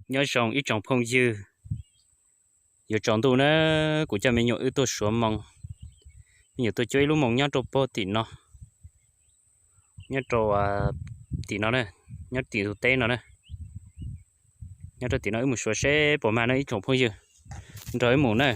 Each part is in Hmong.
Nyob zoo ib tsoom phooj ywg, yuav tsaus ntuj na, kuv coj me nyuam wb tuaj suav moo. Me nyuam tuaj cuab ib lub moo nyob rau pog tim no, nyob rau tim no na, nyob tim tus teb no na. Nyob rau tim no wb mus suav seb puas mag na ib tsoom phooj ywg, nrog wb mus na.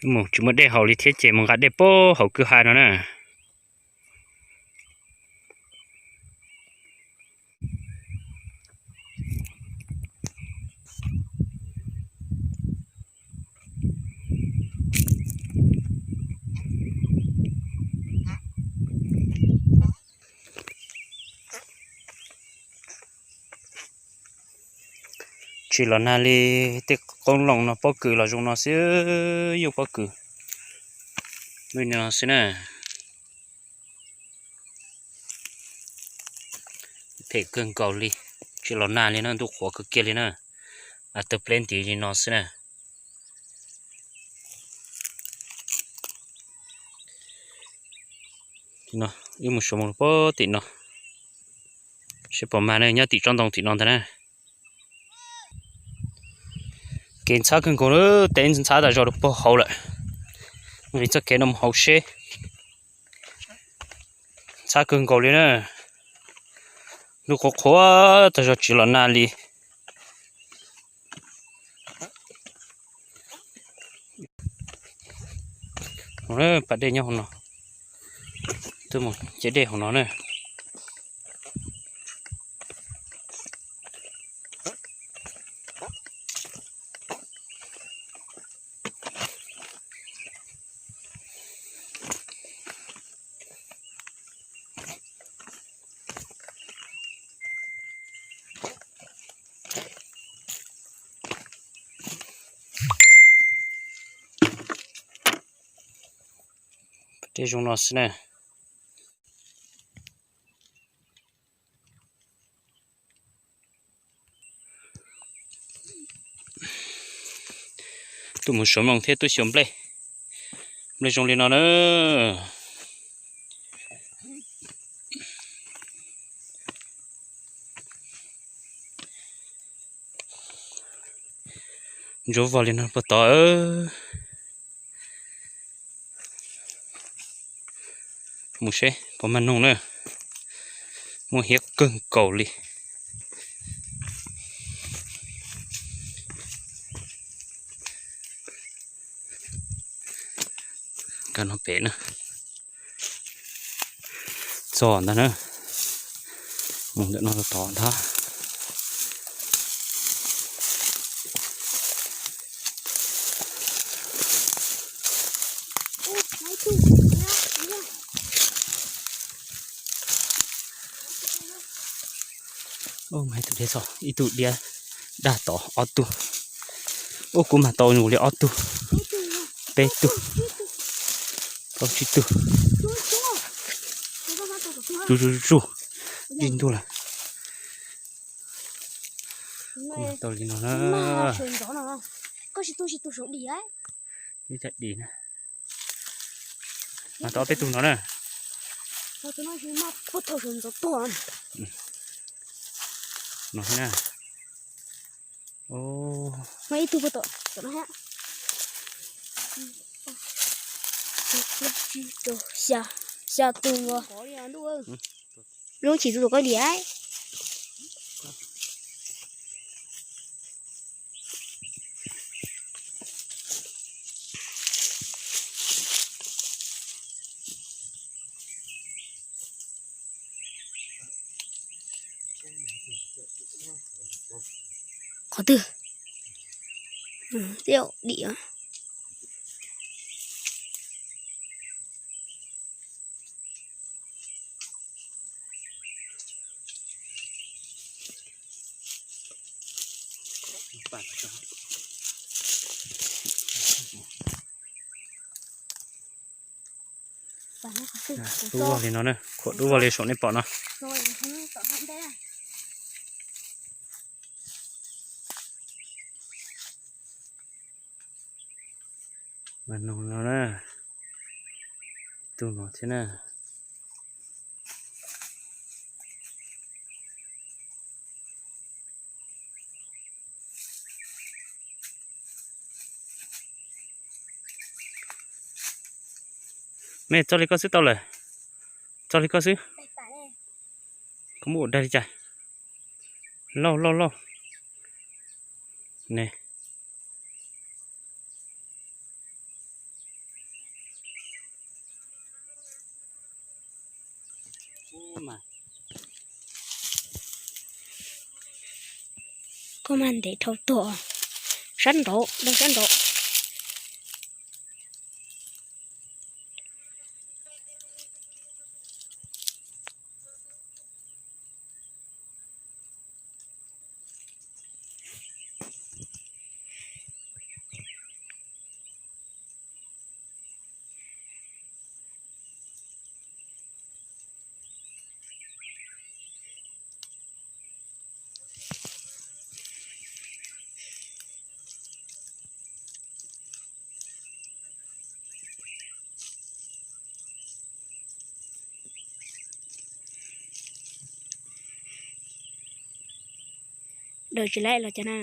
Mus tsis muaj dej haus li thiab ces mus nqa dej puag hauv kwj ha no na. Tsis los nag li, tej qoob loo no pob kws los zoo no xwb, yuj pob kws li no xwb na. Phem kawg nkaus li, tsis los nag li na, ntuj qhuav kawg kiag li na. Tawg pleb ntiv li no xwb na. Wb mus suav moo rau pog tim no, seb puas mag na, nyob tim tsob ntoo tim no ntag na. Kev ntxhab kawg nkaus, teb ntxhab tas zog rau puag hauv lawm. Nqis txoj kev no mus hauv seb. Ntxhab kawg nkaus li na. Ntuj qhuav qhuav tas zog tsis los nag li. Pas dej nyob hauv no, tuaj mus ce dej hauv no na. Tej zoo no xwb na. Tuaj mus suav moo thiab tuaj xyuas nplej, nplej zoo li no na. Ntsuab vog li no puag tod. Mus seb puas mag noog na. Muaj hiab kawg nkaus li. Ka no pem na. Txog ntag na. Mus ntawm no tod ntag. Ub, ib tug diav txog, ib tug diav dag tod ob tug. Ub, kuv mag tau nws li ob tug, peb tug, plaub tsib tug. Tsuj tsuj tsuj, zij ntuj lawm. Kuv mag tau li no na. Ib cag dim na. Mag tau ob peb tug no na. No na. Ib tug puag tom no. Xya tug. Lub chim txus koj diam. Qhov twg? Tej dim. Dub vog li no na, khuam dub vog li saum nej pom no. Mas no no na, tus no thiab na. Mej txog li koj xwb tau lawm, txog li koj xwb. Koj muab ua dag li cas? Lauj lauj lauj. Ne. Koj mas ntev dhau tuag. Sab nraud, dag sab nraud. Daws tsis laib los cas na.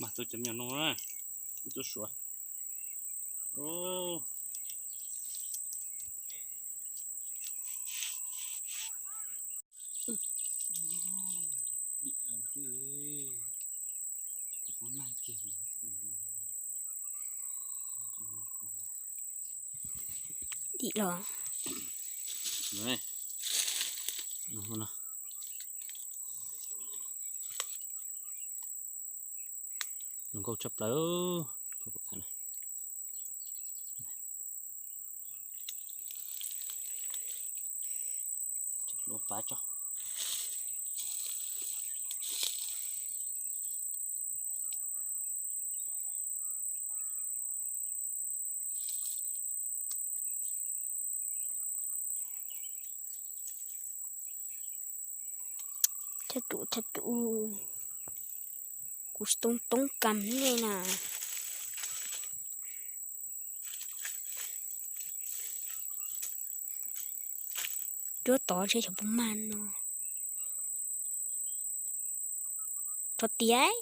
Mas tus cov me nyuam no na, tus suav. Dim los. Zoo nkauj tshaj plaws. Ua pab tso. Thaj tsum, thaj tsum, kuv tsis toob toob kas nej na. Cuab tod ntshe xyov puas mag no. Tso tiag.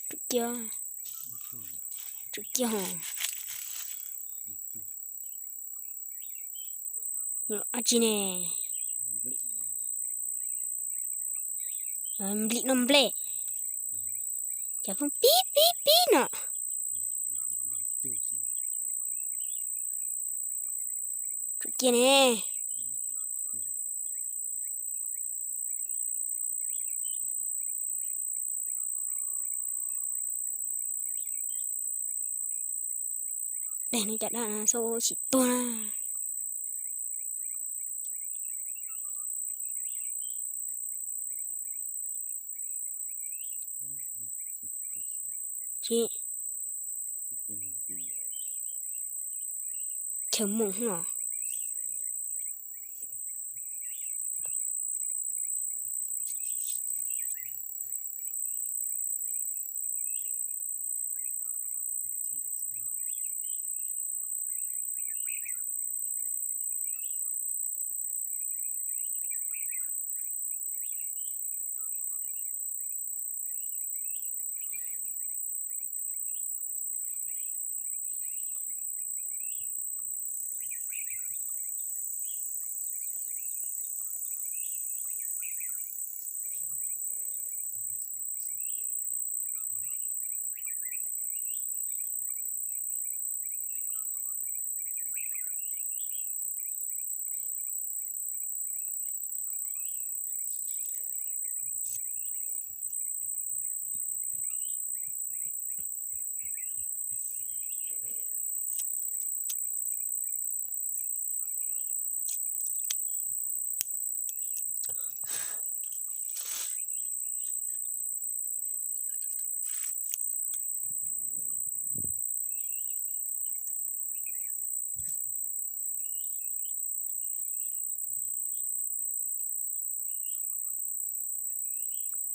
Tsum kiag, tsum kiag hos. Ab tsi ne? Nplim no nplej. Cas pheej pib pib pib no. Tsum kiag ne. Daig no cas daj no xub tsis tuag na. Tsis chaw mus no.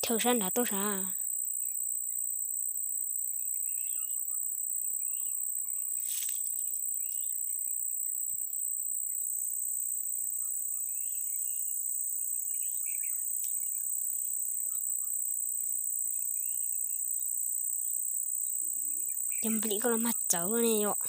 Thaum sab nrad tuaj sav. Cov nplim koj los mag txawv ne yom.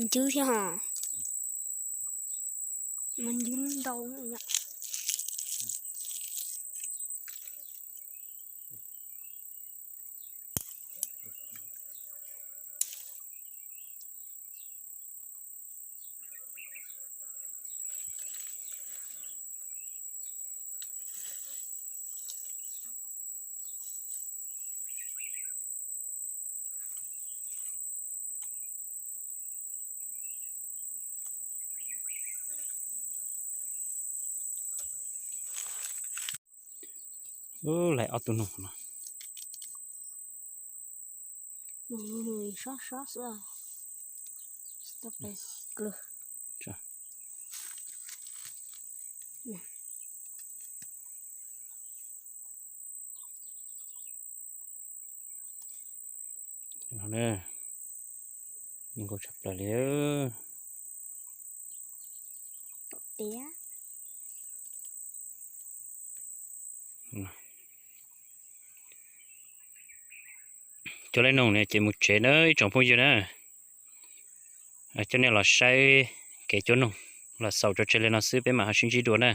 Ncwb thiab ho. Mas ncwb ntau. Ub, laim ob tug noog no. Sob sob xwb. Zoo nkauj tshaj plaws li. Cov laim noog no ces mus tsev na ib tsoom phooj ywg na. Coj nej los saib kev cuab noog los xaus tso tseg li no xwb, peb mam ho sib ntsib dua na.